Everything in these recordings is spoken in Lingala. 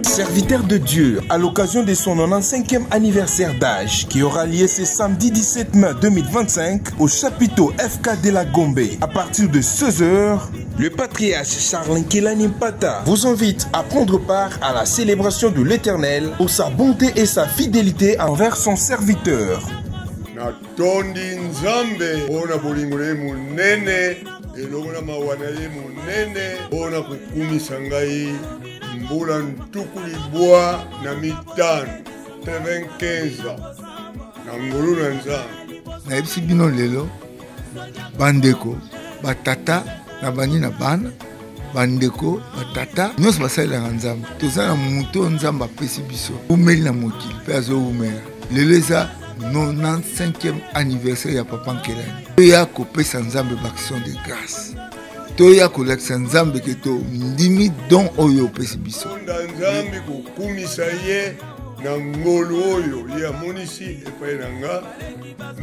Serviteur de Dieu, à l'occasion de son 95e anniversaire d'âge, qui aura lieu ce samedi 17 mai 2025 au chapiteau FK de la Gombe, à partir de 16h, le patriarche Charles Nkelani Mpata vous invite à prendre part à la célébration de l'Éternel pour sa bonté et sa fidélité envers son serviteur. Natondi Nzambe mpo na bolingo na ye monene elongo na mawa na ye monene mpo na kokumisa ngai mbula 95 95 ans na ngolu na Nzambe. Nayebisi bino lelo bandeko batata na bandi na bana bandeko batata nyonso basalelaka nzambe toza na moto oyo nzambe apesi biso umeli na mokili mpe azowumela lelo eza 95e anniversaire ya papa nkelani toya kopesa nzambe baaction de grâce toya kolakisa nzambe ke tondimi don oyo opesi biso nda nzambe kokumisa ye na ngolu oyo ye amonisi epai na nga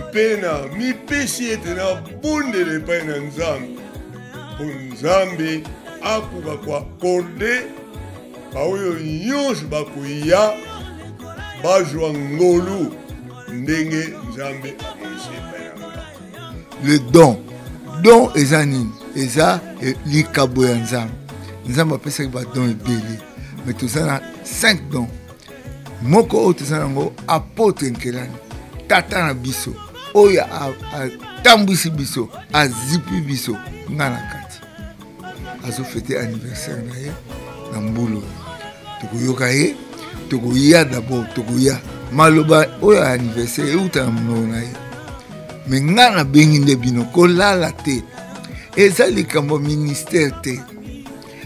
mpe na mipesi ete nabondela epai na nzambe mpo nzambe akoka koakorde baoyo nyonso bakoya bazwa ngolu ndenge nzambe amonisi epai na nga. Le don, don eza nini? Eza eh, likabo ya nzambe. Nzambe apesaki badon ebele, me toza na 5 don. Moko oyo toza nango apotre Nkelani, tata na biso oyo atambwisi biso, azipi biso nga na kati, azofete anniversaire na ye na mbulu. Tokoyoka ye, tokoya d'abord, tokoya maloba oyo ya anniversaire euta na monoko na ye. Me nga nabengi nde bino kolala te, eza likambo ya ministère te,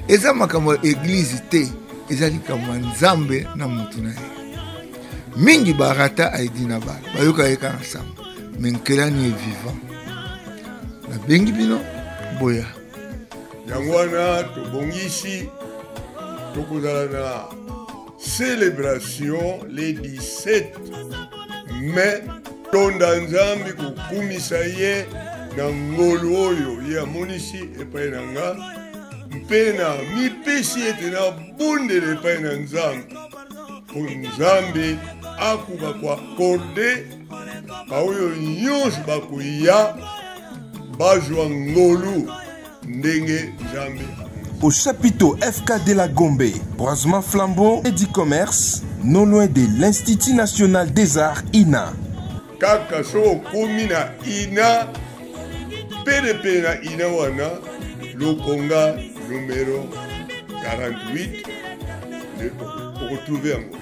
eza makambo ya eglize te, eza likambo ya nzambe na motu na ye. Mingi barata aidi na bala bayoka ye kaka na sango, me Nkelani ye vivant. Nabengi bino boya. Yango wana tobongisi tokozala na célébration le 17 mai. Tonda Nzambe kokumisa ye na ngolu oyo ye amonisi epai na nga mpe na mipesi ete nabondela epai na Nzambe mpo Nzambe akoka koakorde baoyo nyonso bakoya bazwa ngolu ndenge Nzambe. Au chapiteau FK de la Gombe, croisement Flambeau et du commerce, non loin de l'Institut national des arts INA. Kaka soki okomi na INA, penepene na INA wana, lokonga numero 48 nde okotrouve yango.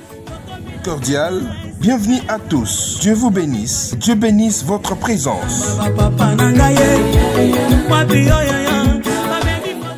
Cordial, bienvenue à tous. Dieu vous bénisse. Dieu bénisse votre présence. Papa na ngai ye, wapi yo ya ya.